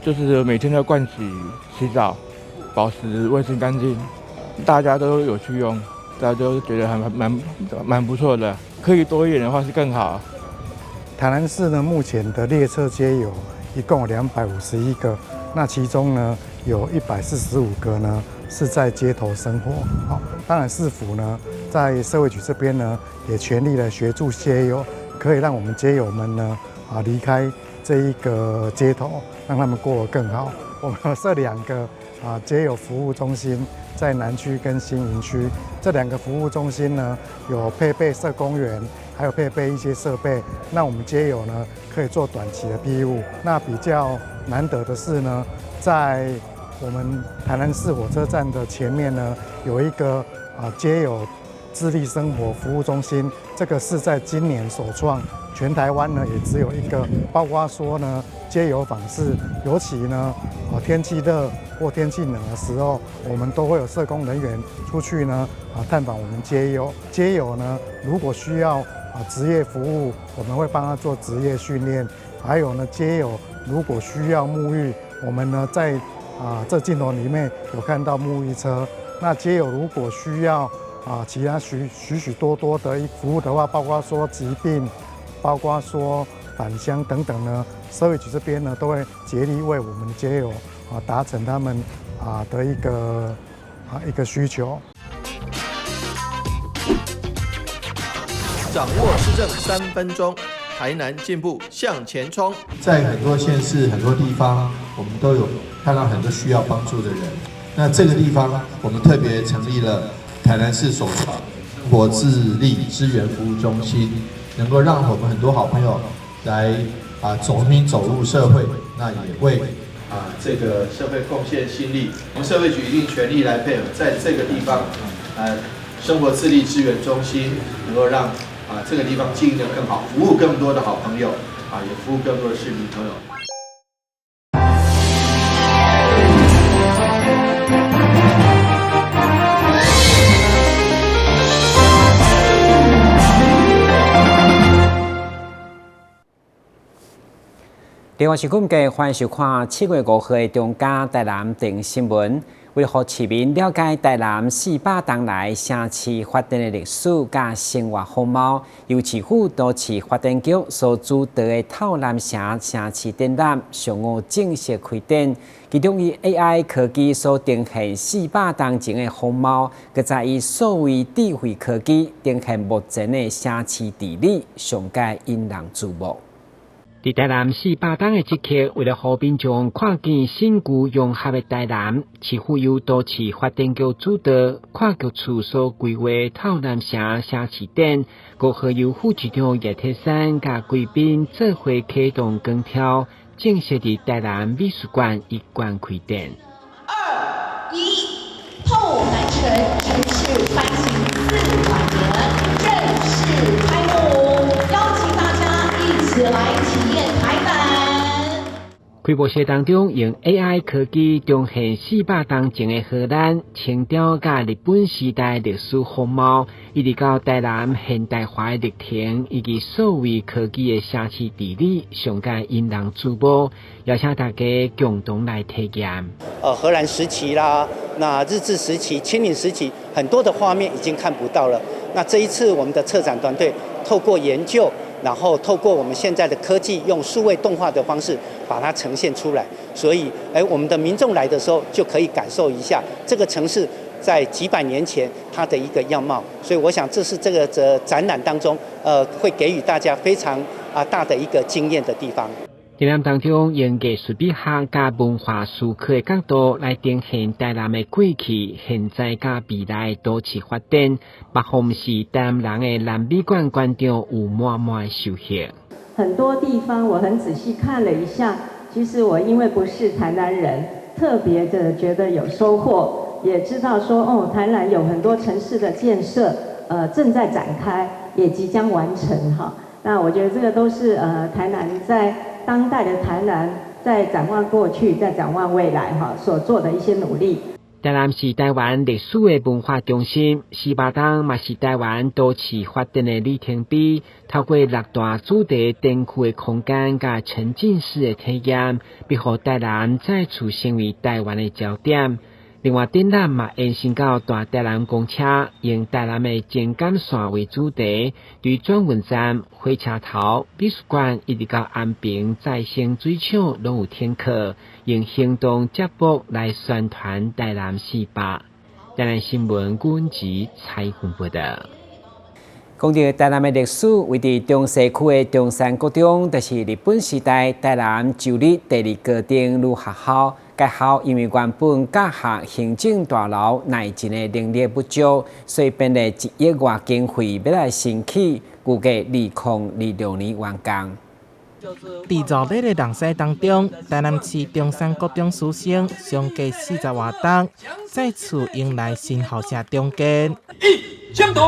就是每天都盥洗、洗澡，保持衛生乾淨，大家都有去用，大家都覺得還蠻不錯的。可以多一點的話是更好。台南市呢，目前的列車街友一共有251個，那其中呢有145個呢是在街頭生活。好，當然市府呢在社會局這邊呢也全力的協助街友，可以讓我們街友們呢離開這一個街頭，讓他們過得更好。我們設兩個街友服務中心，在南區跟新營區。這兩個服務中心呢有配備社工員，還有配備一些設備，那我們街友呢可以做短期的庇護。那比較難得的是呢，在我們台南市火車站的前面呢，有一個街友自立生活服務中心，這個是在今年首創，全台灣呢也只有一個。包括說呢，街友訪視，尤其呢天氣熱或天氣冷的時候，我們都會有社工人員出去呢探訪我們街友。街友呢如果需要職業服務，我們會幫他做職業訓練。還有呢，街友如果需要沐浴，我們呢在這鏡頭裡面有看到沐浴車。那街友如果需要其他許許許多多的服務的話，包括說疾病，包括說返鄉等等呢，社會局這邊呢都會竭力為我們街友達成他們的一個需求。掌握市政3分鐘，台南進步向前衝。在很多縣市、很多地方，我們都有看到很多需要幫助的人。那這個地方，我們特別成立了台南市首創生活自立支援服務中心，能夠讓我們很多好朋友來重新走入社會，那也為這個社會貢獻心力。我們社會局一定全力來配合，在這個地方，生活自立支援中心能夠讓這個地方經營得更好，服務更多的好朋友，也服務更多的市民朋友。另外是今日歡迎收看7月5號的中嘉台南電視新聞。為了予市民了解台南400冬來城市發展的歷史佮生活風貌，由市府都市發展局所主導的透南城城市展覽上午正式開展。其中以 AI 科技所呈現400冬前的風貌，閣再以數位智慧科技呈現目前的城市治理，上蓋引人注目。佇台南400冬的這刻，為了予民眾看見新舊融合的台南，市府由都市發展局主導，跨局處所規劃透南城城市展，5號由副市長葉鐵珊佮貴賓做伙啟動光雕，正式佇台南美術館一館開展。二一，透南城城市翻新400年正式開幕，邀請大家一起來體驗台南。開幕式當中，用 AI 科技重現400冬前的荷蘭、清朝佮日本時代歷史風貌，一直到台南現代化的歷程，以及數位科技的城市治理，上蓋引人注目，邀請大家共同來體驗。荷蘭時期啦，那日治時期、清領時期，很多的畫面已經看不到了。那這一次，我們的策展團隊透過研究，然後透過我們現在的科技，用數位動畫的方式把它呈現出來。所以，我們的民眾來的時候就可以感受一下這個城市在幾百年前它的一個樣貌。所以，我想這是這個展覽當中，會給予大家非常大的一個經驗的地方。展覽當中，用藝術美學佮文化思考的角度來呈現台南的過去、現在佮未來的都市發展，北方是台南人的南美館館長有滿滿的收穫。很多地方我很仔細看了一下，其實我因為不是台南人，特別的覺得有收穫，也知道說哦，台南有很多城市的建設，正在展開，也即將完成哈。那我覺得這個都是台南在當代的台南在展望過去，在展望未來哈，所做的一些努力。台南是台灣歷史的文化中心，四百冬嘛是台灣都市發展的里程碑。透過六大主題展區的空間佮沉浸式的體驗，欲予台南再次成為台灣的焦點。另外，展覽嘛延伸到大台南公車，用台南的情感線為主題，對轉運站、火車頭、美術館，一直到安平再生水廠，攏有停靠，用行動接駁來宣傳台南四百。台南新聞阮吉採訪報道。講到台南的歷史，位佇中西區的中山國中，就是日本時代台南州立第二高等女學校。該校因為原本教學行政大樓內建的能力不足，所以編列1億外經費欲來新起，預計2026年完工。佇熱烈的人世當中，台南市中山國中師生相隔40外冬，再次迎來新校舍重建。一，相同，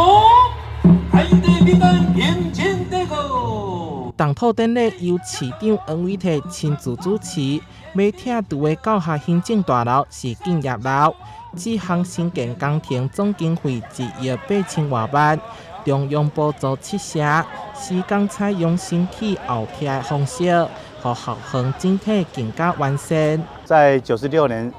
開地平安，平靜地個。動土典禮由市長黃偉哲親自主持。欲拆除的教學行政大樓是敬業樓，這項新建工程總經費1億8千外萬，中央補助7成，施工採用先起後拆的方式，予校園整體更加完善。在96年，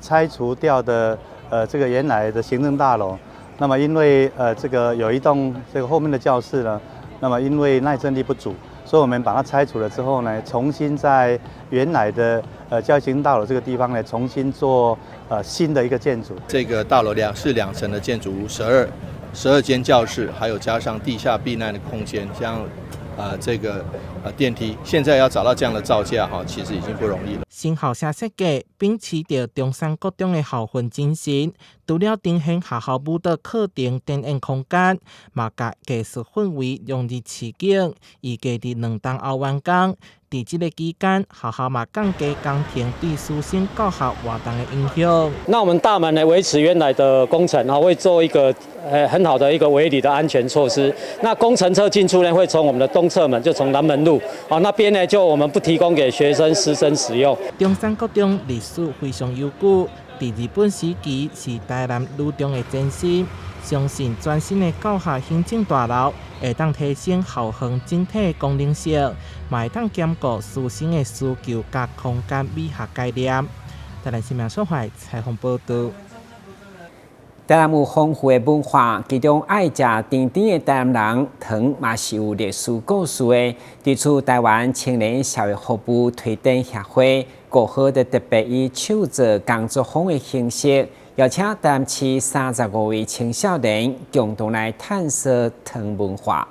拆除掉的這個原來的行政大樓，那麼因為這個有一棟這個後面的教室呢，那麼因為耐震力不足，所以我們把它拆除了之後呢，重新在原來的教育行政大樓這個地方呢，重新做新的一個建築。這個大樓是2層的建築物，十二間教室，還有加上地下避難的空間，像這個電梯，現在要找到這樣的造價哈，其實已經不容易了。新校舍設計秉持著中山國中的校訓精神，除了呈現學校舞蹈課程展演空間，嘛共藝術氛圍融入市景，預計佇2冬後完工。佇這個期間，學校嘛降低工程對師生教學活動的影響。那我們大門呢，維持原來的工程，會做一個很好的一個圍籬的安全措施。那工程車進出呢，會從我們的東側門，就從南門路，那邊呢就我們不提供給學生師生使用。中山國中歷史非常悠久，佇日本時期是台南女中的前身。相信全新的教學行政大樓會當提升校園整體功能性，嘛會當兼顧師生的需求佮空間美學概念。台南新聞所懷採訪報道。台南有豐富的文化，其中愛食甜甜的台南人糖嘛是有歷史故事的。對此，台灣青年社會服務推展協會5號就特別以手作工作坊的形式，邀請台南市35位青少年共同來探索糖文化。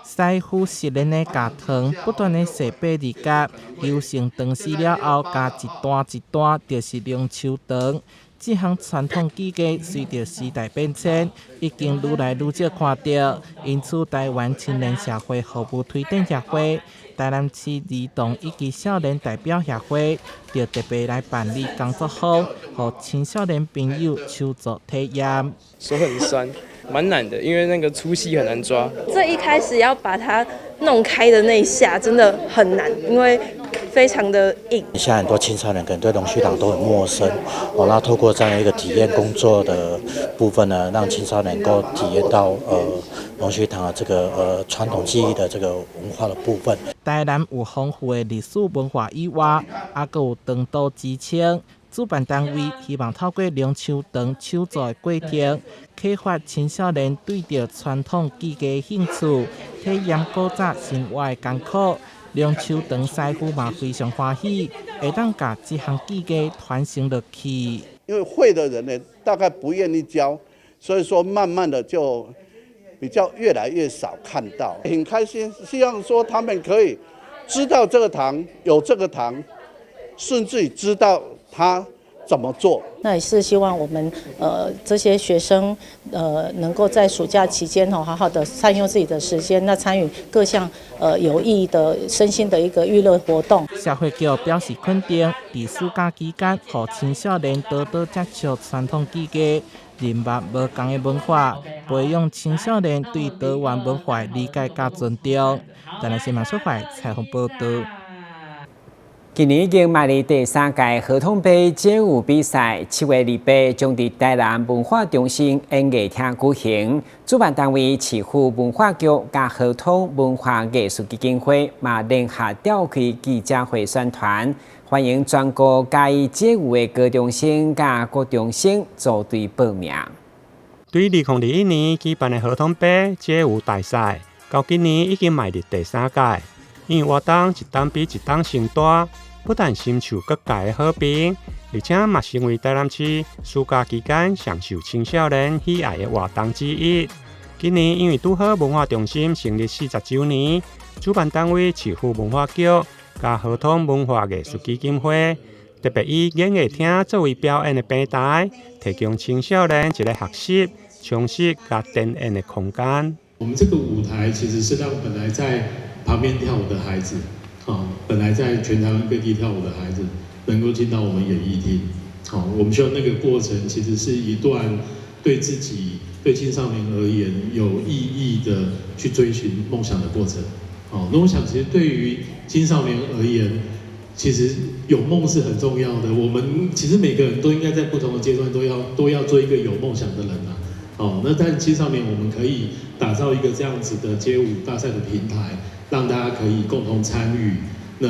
師傅熟練的共糖不斷的踅八字結，揉成糖絲了後，加一段一段，就是龍鬚糖。這項傳統技藝隨著時代變遷，已經愈來愈少看著。因此，台灣青年社會服務推展協會、台南市兒童以及少年代表協會，就特別來辦理工作坊，予青少年朋友手作體驗。手很酸，蠻難的，因為那個粗細很難抓。最一開始要把它弄開的那一下真的很難，因為非常的硬。現在很多青少年可能對龍鬚糖都很陌生，哦，那透過這樣一個體驗工作的部分呢，讓青少年能夠體驗到龍鬚糖的這個傳統技藝的這個文化的部分。台南有豐富的歷史文化以外，猶閣有糖都之稱。主辦單位希望透過龍鬚糖手作的過程，啟發青少年對著傳統技藝興趣，體驗古早生活的艱苦。龍鬚糖師傅嘛非常歡喜，會當共這項技藝傳承落去。因為會的人呢，大概不願意教，所以說慢慢的就比較越來越少看到。很開心，希望說他們可以知道這個糖，有這個糖，甚至於知道他怎麼做。那也是希望我們這些學生能夠在暑假期間哦，好好的善用自己的時間，那參與各項有意義的身心的一個娛樂活動。社會局表示肯定，佇暑假期間，予青少年多多接觸傳統技藝，認捌無仝的文化，培養青少年對多元文化的理解佮尊重。台南新聞所採訪報道。今年已經邁入第三屆合通盃街舞比賽，7月28將佇台南文化中心演藝廳舉行。主辦單位市府文化局佮合通文化藝術基金會嘛聯合召開記者會宣傳，歡迎全國佮意街舞的高中生佮國中生組隊報名。對2021年舉辦的合通盃街舞大賽，到今年已經邁入第三屆，因為活動一冬比一冬盛大。不但深受各界的好評，而且嘛成為台南市暑假期間上受青少年喜愛的活動之一。今年因為拄好文化中心成立40週年，主辦單位市府文化局佮合通文化藝術基金會特別以演藝廳作為表演的平台，提供青少年一個學習、充實佮展演的空間。我們這個舞台其實是讓本來在旁邊跳舞的孩子，啊，本來在全台灣各地跳舞的孩子，能夠進到我們演藝廳。好，我們希望那個過程其實是一段對自己、對青少年而言有意義的去追尋夢想的過程。好，那我想其實對於青少年而言，其實有夢是很重要的。我們其實每個人都應該在不同的階段都要做一個有夢想的人啊。哦，那但青少年我們可以打造一個這樣子的街舞大賽的平台，讓大家可以共同參與，那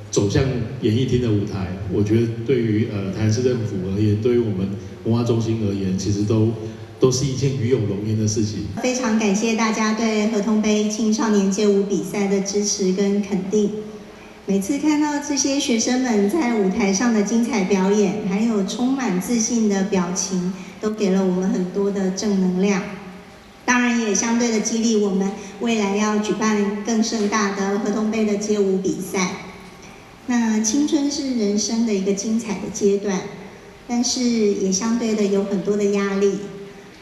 走向演藝廳的舞台，我覺得對於台南市政府而言，對於我們文化中心而言，其實都是一件與有榮焉的事情。非常感謝大家對合通盃青少年街舞比賽的支持跟肯定。每次看到這些學生們在舞台上的精彩表演，還有充滿自信的表情，都給了我們很多的正能量。當然也相對的激勵我們未來要舉辦更盛大的合通盃的街舞比賽。那青春是人生的一個精彩的階段，但是也相對的有很多的壓力，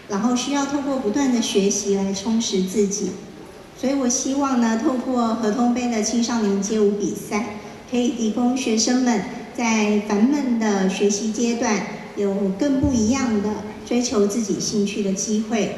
然後需要透過不斷的學習來充實自己。所以我希望呢，透過合通盃的青少年街舞比賽，可以提供學生們在煩悶的學習階段，有更不一樣的追求自己興趣的機會，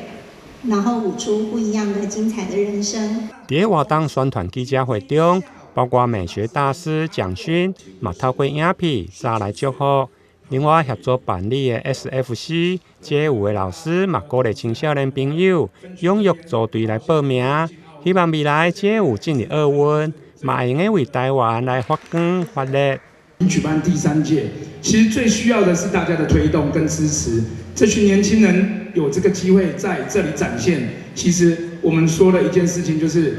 然後舞出不一樣的精彩的人生。佇活動宣傳記者會中，包括美學大師蔣勳，嘛透過影片早來祝福。另外協助辦理的 SFC 街舞的老師，嘛鼓勵青少年朋友踴躍組隊來報名，希望未來街舞進入奧運，嘛會用得為台灣來發光發熱。舉辦第三屆，其實最需要的是大家的推動跟支持。這群年輕人有這個機會在這裡展現。其實我們說的一件事情就是，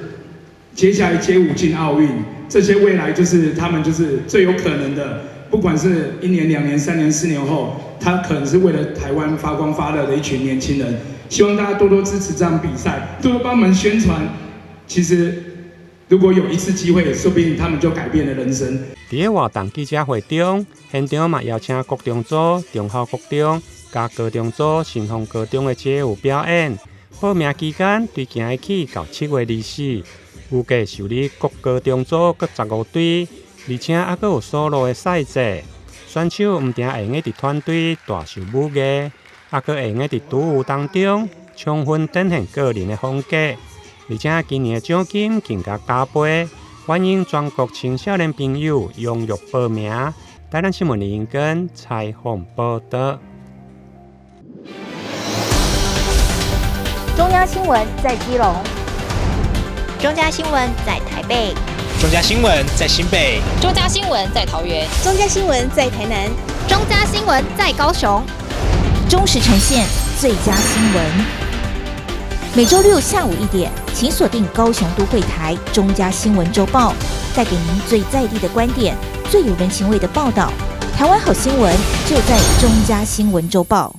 接下來街舞進奧運，這些未來就是他們就是最有可能的。不管是一年、兩年、三年、四年後，他可能是為了台灣發光發熱的一群年輕人。希望大家多多支持這場比賽，多多幫忙宣傳。其實如果有一次機會，說不定他們就改變了人生。佇活動記者會中，現場嘛邀請國中組、忠孝國中、佮高中組、新豐高中的街舞表演。報名期間對今日起到7月24，預計受理國高中組各15隊，而且猶閣有所落的賽制。選手毋但會用得佇團隊大秀舞藝，猶閣會用得佇獨舞當中充分展現個人的風格。而且今年的獎金更加加倍，歡迎全國青少年朋友踴躍報名。台南新聞林根採訪報道。中央新聞在基隆，中嘉新聞在台北，中嘉新聞在新北，中嘉新聞在桃園，中嘉新聞在台南，中嘉新聞在高雄，忠實呈現最佳新聞。每週六下午1點，請鎖定高雄都會台中嘉新聞週報，帶給您最在地的觀點，最有人情味的報道。台灣好新聞就在中嘉新聞週報。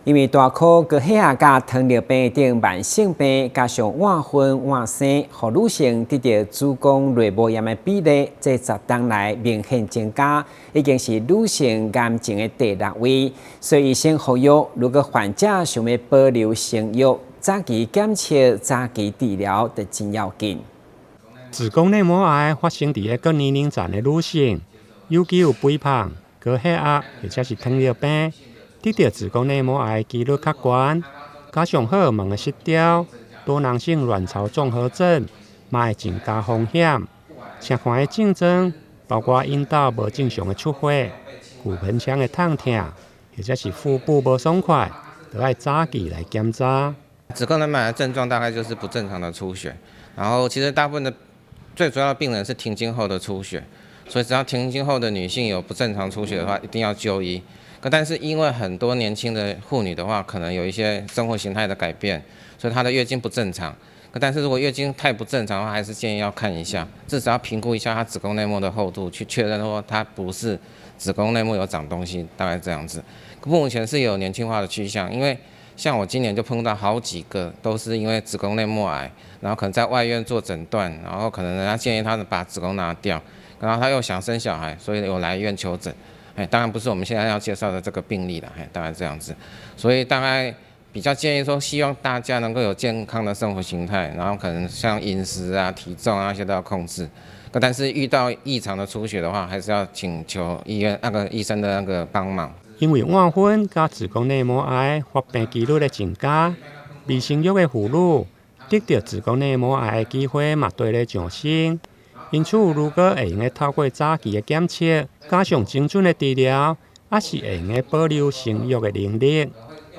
因為大顆高血壓佮糖尿病等慢性病，加上晚婚晚生，予女性得著子宮內膜炎的比例，這10冬來明顯增加，已經是女性癌症的第六位。所以醫生呼籲，如果患者想欲保留生育，早期檢測、早期治療，就真要緊。子宮內膜癌發生佇各年齡層的女性，尤其有肥胖、高血壓或者是糖尿病，得著子宮內膜癌的幾率較懸，加上荷爾蒙的失調、多囊性卵巢綜合症，嘛會增加風險。常看的症狀包括陰道無正常的出血、骨盆腔的痛疼，或者是腹部無爽快，都愛早期來檢查。子宮內膜癌的症狀大概就是不正常的出血，然後其實大部分的最主要的病人是停經後的出血，所以只要停經後的女性有不正常出血的話，一定要就醫。但是因為很多年輕的婦女的話，可能有一些生活形態的改變，所以她的月經不正常。但是如果月經太不正常的話，還是建議要看一下，至少要評估一下她子宮內膜的厚度，去確認說她不是子宮內膜有長東西，大概這樣子。目前是有年輕化的趨向，因為像我今年就碰到好幾個都是因為子宮內膜癌，然後可能在外院做診斷，然後可能人家建議她把子宮拿掉，然後她又想生小孩，所以有來醫院求診。哎，當然不是我們現在要介紹的這個病例了，哎，大概這樣子，所以大概比較建議說，希望大家能夠有健康的生活形態，然後可能像飲食啊、體重啊那些都要控制。但是遇到異常的出血的話，還是要請求醫院那個醫生的那個幫忙。因為晚婚佮子宮內膜癌發病幾率的增加，未生育的婦女得著子宮內膜癌的機會嘛綴咧上升。因此，如果會用得透過早期的檢測，加上精準的治療，猶是會用得保留生育的能力。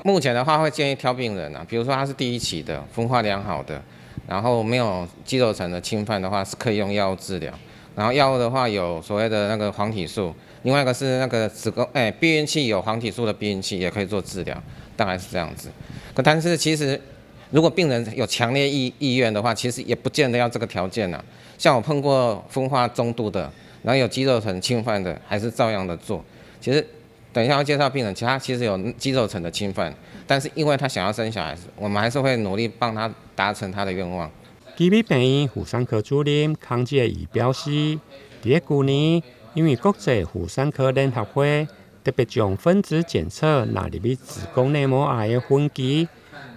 目前的話，會建議挑病人啊，比如說他是第一期的，分化良好的，然後沒有肌肉層的侵犯的話，是可以用藥物治療。然後藥物的話，有所謂的那個黃體素，另外一個是那個子宮避孕器有黃體素的避孕器也可以做治療，大概是這樣子。可但是其實，如果病人有強烈意願的話，其實也不見得要這個條件啊。像我碰過分化中度的，然後有肌肉層侵犯的，還是照樣的做。其實等一下會介紹病人，其他其實有肌肉層的侵犯，但是因為他想要生小孩子，我們還是會努力幫他達成他的願望。基米病院婦產科主任康杰伊表示，佇咧舊年，因為國際婦產科聯合會特別將分子檢測納入去子宮內膜癌的分期，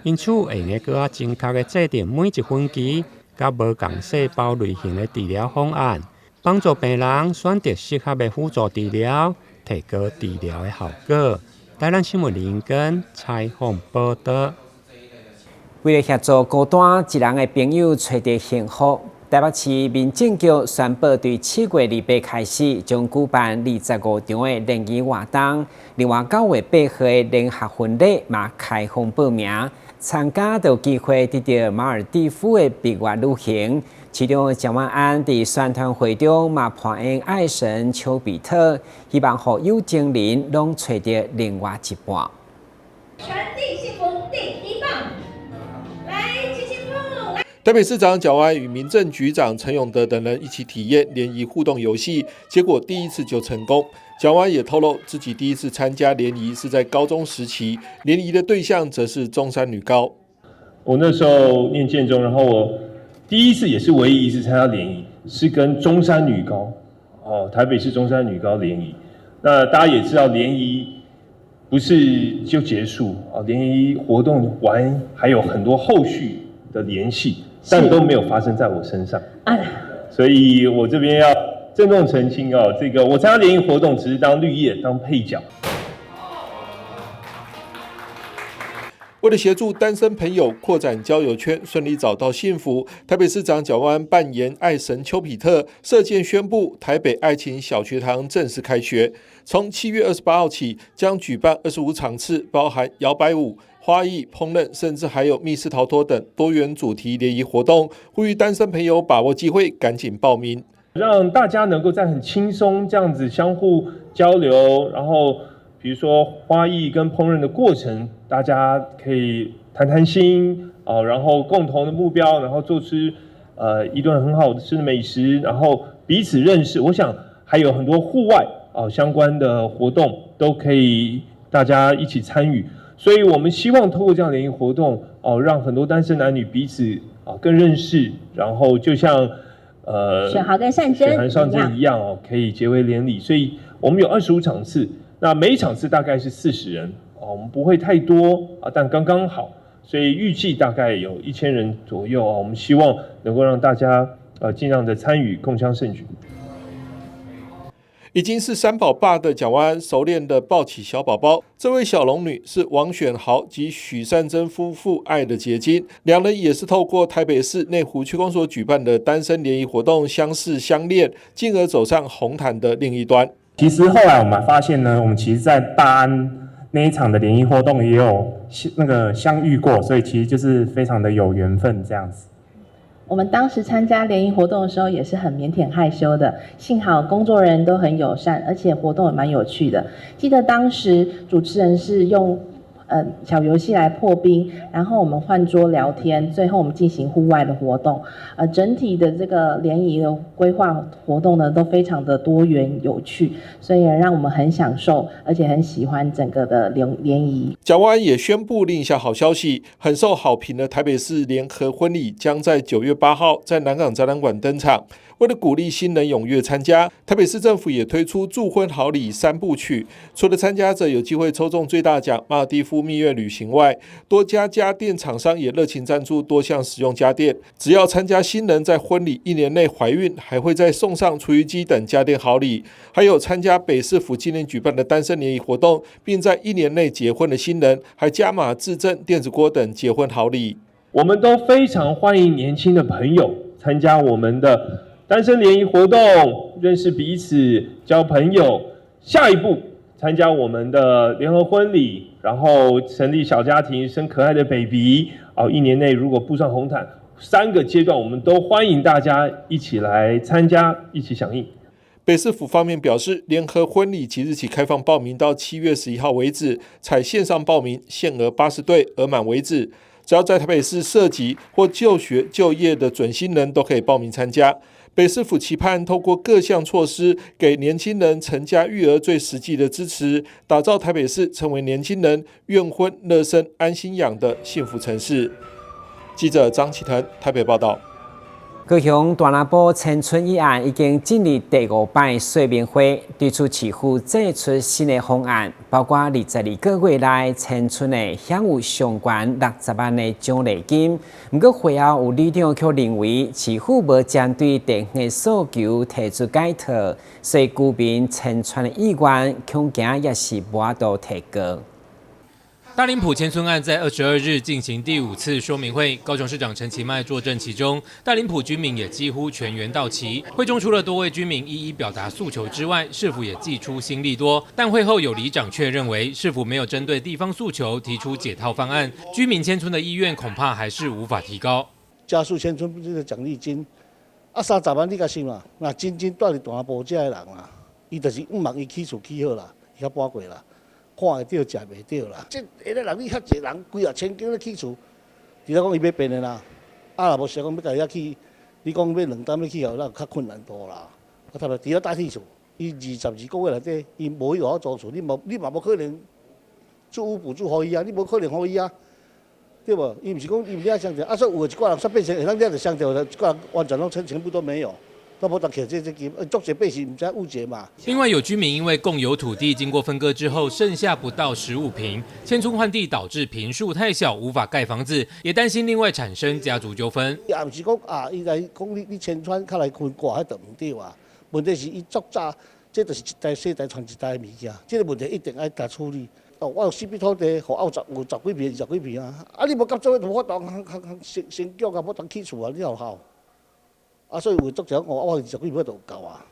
因此會用得閣較精確的制定每一分期佮無仝細胞類型的治療方案，幫助病人選擇適合的輔助治療，提高治療的效果。台南新聞林根採訪報導。為了協助孤單一人的朋友揣著幸福，台北市民政局宣布，對7月28開始，將舉辦25場的聯誼活動。另外，9月8號的聯合婚禮嘛開放報名，參加就有機會得著馬爾地夫的蜜月旅行。市長蔣萬安佇宣傳會中嘛扮演愛神丘比特，希望予有情人攏揣著另外一半。傳遞幸福第一棒，來，輕輕碰。台北市長蔣萬安與民政局長陳永德等人一起體驗聯誼互動遊戲，結果第一次就成功。蔣萬安也透露，自己第一次參加聯誼是在高中時期，聯誼的對象則是中山女高。我那時候念建中，然後我第一次也是唯一一次參加聯誼，是跟中山女高，哦，台北市中山女高聯誼。那大家也知道，聯誼不是就結束啊，聯誼活動完還有很多後續的聯繫，但都沒有發生在我身上。所以我這邊要鄭重澄清哦，這個我參加聯誼活動只是當綠葉，當配角。為了協助單身朋友擴展交友圈，順利找到幸福，台北市長蔣萬安扮演愛神丘比特，射箭宣布台北愛情小學堂正式開學。從7月28號起，將舉辦25場次，包含搖擺舞、花藝、烹飪，甚至還有密室逃脫等多元主題聯誼活動，呼籲單身朋友把握機會，趕緊報名，讓大家能夠在很輕鬆這樣子相互交流，然後比如說花藝跟烹飪的過程，大家可以談談心哦，然後共同的目標，然後做出一頓很好吃的美食，然後彼此認識。我想還有很多戶外哦相關的活動都可以大家一起參與。所以我們希望透過這樣聯誼活動哦，讓很多單身男女彼此啊更認識，然後就像選豪跟善珍選豪善珍一樣哦，可以結為連理。所以我們有25場次。那每一場次大概是40人哦，我們不會太多啊，但剛剛好，所以預計大概有1000人左右啊。我們希望能夠讓大家盡量的參與，共襄盛舉。已經是三寶爸的蔣萬安熟練的抱起小寶寶。這位小龍女是王選豪及許善珍夫婦愛的結晶，兩人也是透過台北市內湖區公所舉辦的單身聯誼活動相識相戀，進而走上紅毯的另一端。其實後來我們發現呢，我們其實在大安那一場的聯誼活動也有那個相遇過，所以其實就是非常的有緣分這樣子。我們當時參加聯誼活動的時候也是很腼腆害羞的，幸好工作人員都很友善，而且活動也蠻有趣的。記得當時主持人是用小遊戲來破冰，然後我們換桌聊天，最後我們進行戶外的活動。整體的這個聯誼的規劃活動呢，都非常的多元有趣，所以讓我們很享受，而且很喜歡整個的聯誼。蔣萬安也宣布另一項好消息，很受好評的台北市聯合婚禮將在9月8號在南港展覽館登場。為了鼓勵新人踴躍參加，台北市政府也推出助婚好禮三部曲。除了參加者有機會抽中最大獎馬爾地夫蜜月旅行外，多家家電廠商也熱情贊助多項實用家電。只要參加新人在婚禮一年內懷孕，還會再送上廚餘機等家電好禮。還有參加北市府今年舉辦的單身聯誼活動，並在一年內結婚的新人，還加碼致贈電子鍋等結婚好禮。我們都非常歡迎年輕的朋友參加我們的單身聯誼活動，認識彼此，交朋友。下一步參加我們的聯合婚禮，然後成立小家庭，生可愛的 baby。哦，一年內如果步上紅毯，三個階段我們都歡迎大家一起來參加，一起響應。北市府方面表示，聯合婚禮即日起開放報名到7月11號為止，採線上報名，限額80對，額滿為止。只要在台北市設籍或就學就業的準新人都可以報名參加。北市府期盼透過各項措施，給年輕人成家育兒最實際的支持，打造台北市成為年輕人願婚樂生、安心養的幸福城市。記者張啟騰台北報道。高雄大林埔遷村一案已經進入第五擺說明會，對此市府祭出新的方案，包括22個月內遷村的享有上懸60萬的獎勵金。毋過會後有里長卻認為市府無針對地方的訴求提出解套，所以居民遷村的意願恐驚也是無法度提高。大林埔遷村案在22日進行第五次說明會，高雄市長陳其邁坐鎮其中，大林埔居民也幾乎全員到齊。會中除了多位居民一一表達訴求之外，市府也祭出新利多。但會後有里長卻認為，市府沒有針對地方訴求提出解套方案，居民遷村的意願恐怕還是無法提高。加速遷村這個獎勵金，啊30萬你共想啦，若真正蹛佇大埔遮的人啦，伊就是毋茫伊起厝起好啦，伊較搬過啦。看會著，食袂著啦。這下咧人你遐濟人，幾若千間咧起厝，除了講伊欲變的啦，啊若無是講欲共伊遐起，你講欲兩擔欲起予，那有較困難度啦。啊，特別除了搭起厝，伊22個月內底，伊無去予租厝，你嘛無可能住屋補助予伊啊，你無可能予伊啊，對無？伊毋是講伊毋領雙條，啊，所以有一寡人煞變成會當領著雙條，一寡人完全攏全部都沒有。都無得摕這金，足濟百姓毋知誤解嘛。另外有居民因為共有土地經過分割之後，剩下不到15坪，遷村換地導致坪數太小，無法蓋房子，也擔心另外產生家族糾紛。也毋是講啊，伊來講你遷村較來分割，彼就毋對啊。問題是伊足早，這就是一代世代傳一代的物件，這個問題一定愛共處理。哦，我有四筆土地，予有十幾坪、20幾坪啊。啊，你無合作，無法度先先叫啊，無當起厝啊，你有效。啊，所以有足濟講，我20幾坪就有夠啊。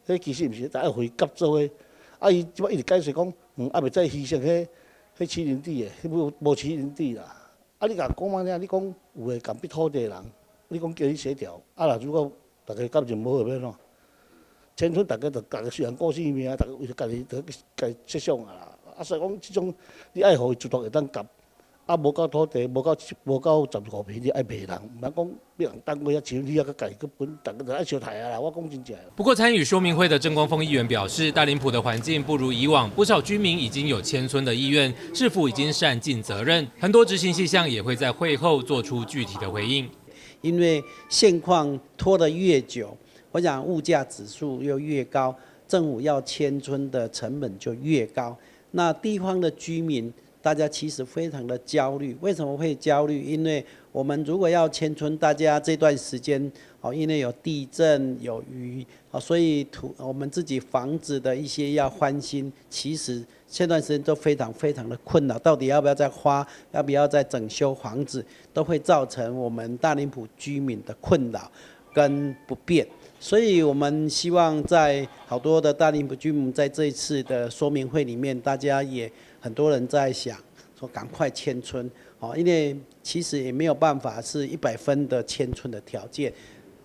彼其實毋是，愛回合作的。啊，伊這擺一直解釋講，猶未再犧牲彼飼林地的，彼無飼林地啦。啊，你共講嘛爾，你講有的共筆土地的人，你講叫伊協調，啊，若如果逐家感情無好，欲按怎？遷村逐家就家己雖然顧性命，逐家為著家己就家己設想啊啦。啊，所以講這種你愛予伊自動會當合。啊，無夠土地，無夠15坪，你愛賣人，毋通講欲人等過遐錢，你猶閣家己閣分，逐家就愛相刣啊啦！我講真正。不過參與說明會的鄭光峰議員表示，大林埔的環境不如以往，不少居民已經有遷村的意願，市府已經善盡責任，很多執行細項也會在會後做出具體的回應。因為現況拖得越久，我想物價指數又越高，政府要遷村的成本就越高，那地方的居民，大家其實非常的焦慮。為什麼會焦慮？因為我們如果要遷村，大家這段時間哦，因為有地震、有雨，所以土我們自己房子的一些要翻新，其實這段時間都非常非常的困擾。到底要不要再花？要不要再整修房子？都會造成我們大林埔居民的困擾跟不便。所以我們希望在好多的大林埔居民在這一次的說明會裡面，大家也很多人在想說趕快遷村，哦，因為其實也沒有辦法是100分的遷村的條件。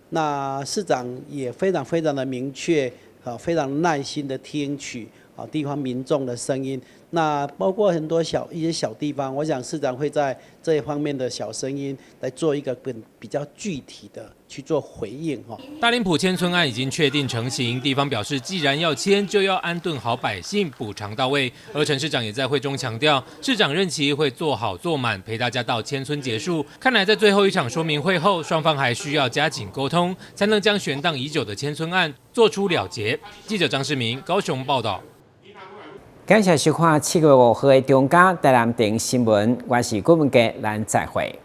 那市長也非常非常的明確，啊，非常耐心的聽取啊地方民眾的聲音。那包括很多小一些小地方，我想市長會在這一方面的小聲音來做一個更比較具體的去做回應哈。大林埔遷村案已經確定成型，地方表示，既然要遷，就要安頓好百姓，補償到位。而陳市長也在會中強調，市長任期會做好做滿，陪大家到遷村結束。看來在最後一場說明會後，雙方還需要加緊溝通，才能將懸盪已久的遷村案做出了結。記者張世明高雄報道。感謝收看7月5號的中嘉台南電新聞，我是郭文傑，咱再會。